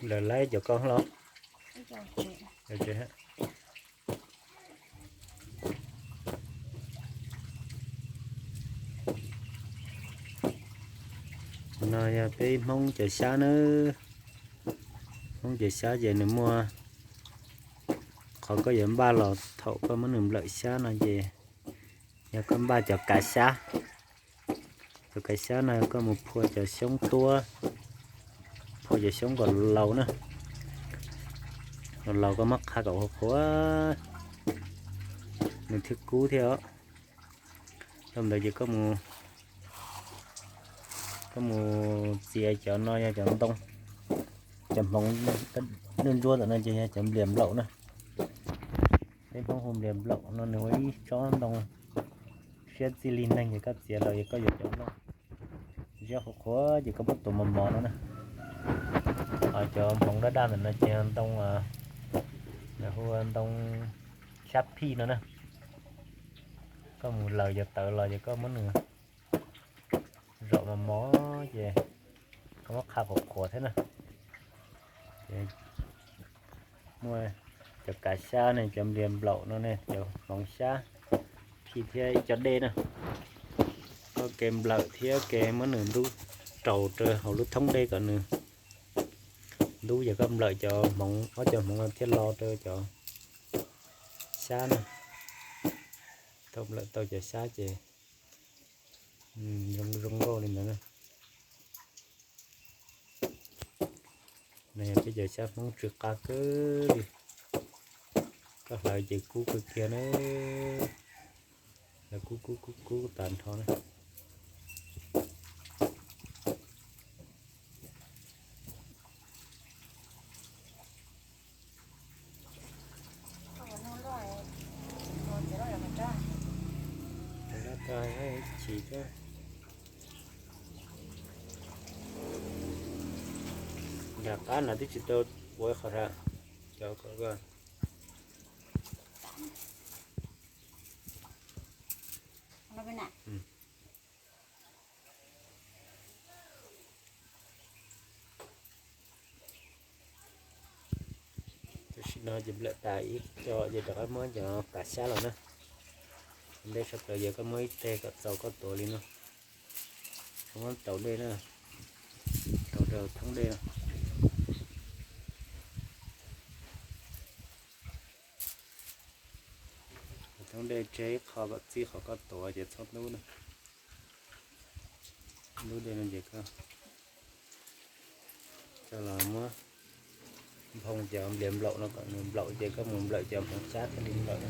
Lawv laib cov koj los? No yog peb Hmoob cov xyab na. Hmoob cov xyab ces nws muaj qhov koj yuav npaj los thaum koj muab nws nplawm xyab no ces yog koj npaj cov kav xyab. Cov kav xyab no koj mus phua cov xyoob tuab, phua cov xyoob kom laus na. Laus koj muab qha kom qhuav qhuav, nws thiaj kub thiab os. Thaum ntawd ces koj mus txiav cov no yog cov ntoo, cov hmoov ntsuab ntsuab ntawm no ces yog cov nplias nplaum na. Peb Hmoob hu nplias nplaum no nws ua ib tsob ntoo siab txij li neeg ces koj txiav los es koj yuav cov ntoo siab qhuav qhuav ces koj muab tua mos mos no na. Ho cov hmoov daj daj ntawm no ces ntoo, nws hu ua ntoo xyab phij no na. Koj mus laws cov tawv los ces koj muab nws zaum mos mos ces koj muab qha qhuav qhuav thiab na. Ces muaj cov kav xyab ne, cov nplias nplaum no ne, cov hmoov xyab phij thiab ib co dej na. Koj ke nplawm thiab ke muab nws ntub raus rau hauv lub thoob dej kom nws ntub, ces koj nplawm cov hmoov, ob cov hmoov no thiaj lo rau cov xyab na. Thaum nplawm tau cov xyab ces zoo nkauj li ntawd na. Nws yog peb cov xyab Hmoob tsw qab kawg li. Koj hlawv ces kub kawg kiag na. Hlawv kub kub kub kub tas nrho na. Chim thiab. Nram qab no twb tsis tau ua qhov rau cov ko. Tam sim no ces nplawm tas ib co ces rov qab muab cov kav xyab los na. Ua ntej sawv daws ces koj muab ib teg kom txaus koj tuav li no. Koj muab tau dej na, tau rau thoob dej no. Thoob dej tseg ib qho kom txij qhov koj tuav ces txhob ntub na. Ntub dej no ces koj coj los muab nphoo cov nplias nplaum no kom nws nplaum ces koj mus nplawm cov hmoov xyab thiaj li nplaum na.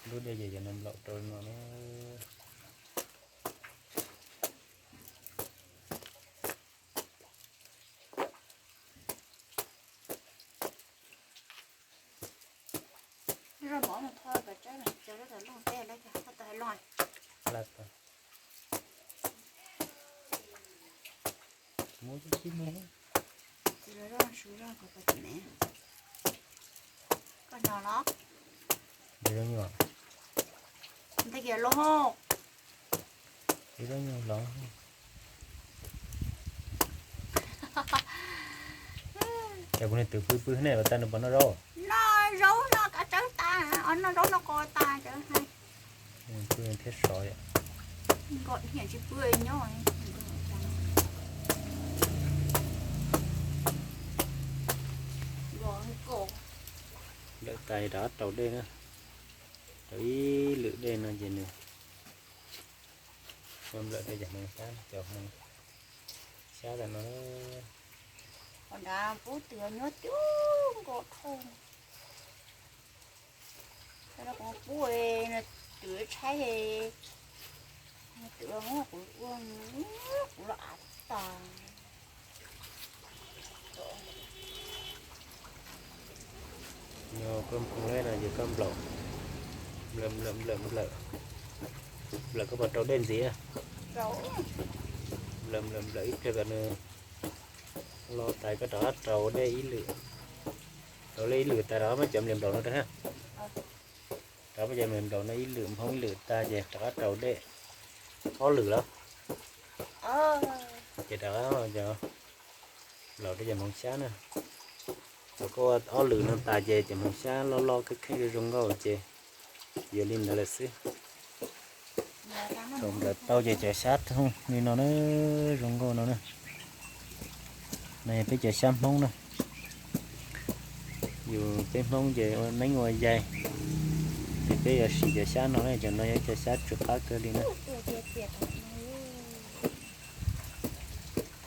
Ntub dej ces cov no nplaum rau no na. Zoj mov no tho kom tsab, cov zoj tas looj teb lawm, tho tas hais looj. Muab tib tib muab. Txiv zoj su zoj kom pom txiv ne. Koj hnov los? Ntawd zoo nyuam. Ntawd kiag los. Ntawd zoo nyuam los. Cas kuv niag twm pw pw ne, ua tas nws puas noj zaub? Noj zaub no kav tsawb tas, noj zaub noj qos tas tsawb hais. Pw thiab sov yom. Nkoj hiam tsis pw nyob. Nplawm tas rov qab rau dej na. Rau ib lwm dej no ces nws nplawm rau cov hmoov xyab, cov hmoov xyab tas no. Qhov nrad pub twg nyob twb nkaus dhau. Qhov no kuv pub, twm tshaib, twm los muab kuv ua, kuv los av tas. Yog koj nphoo lawm no ces koj nplaum, nplawm nplawm nplawm nplawm, koj puas rau dej ntxiv? Nplawm nplawm nplawm ib pliag kom nws lo tas koj rov qab rau dej ib lwm. Rau dej ib lwm tas rov qab muab cov nplias nplaum no rau ha. Rov qab muab cov nplias nplaum no ib lwm nphoo ib lwm tas ces rov qab rau dej ob lwm los? Ces rov qab los cov hmoov xyab na, thaum koj ua ob lwm no tas ces cov hmoov xyab loj loj kheej kheej zoo nkauj ces yuav li ntawd lawm xwb. Thaum nkawd tau ces cov xyab thooj li no na, zoo nkauj no na. No yog peb cov xyab Hmoob na. Yus peb Hmoob ces ua neeb ua yaig ces peb yuav siv cov xyab no na, cov no yog cov xyab tsw qab kawg li na.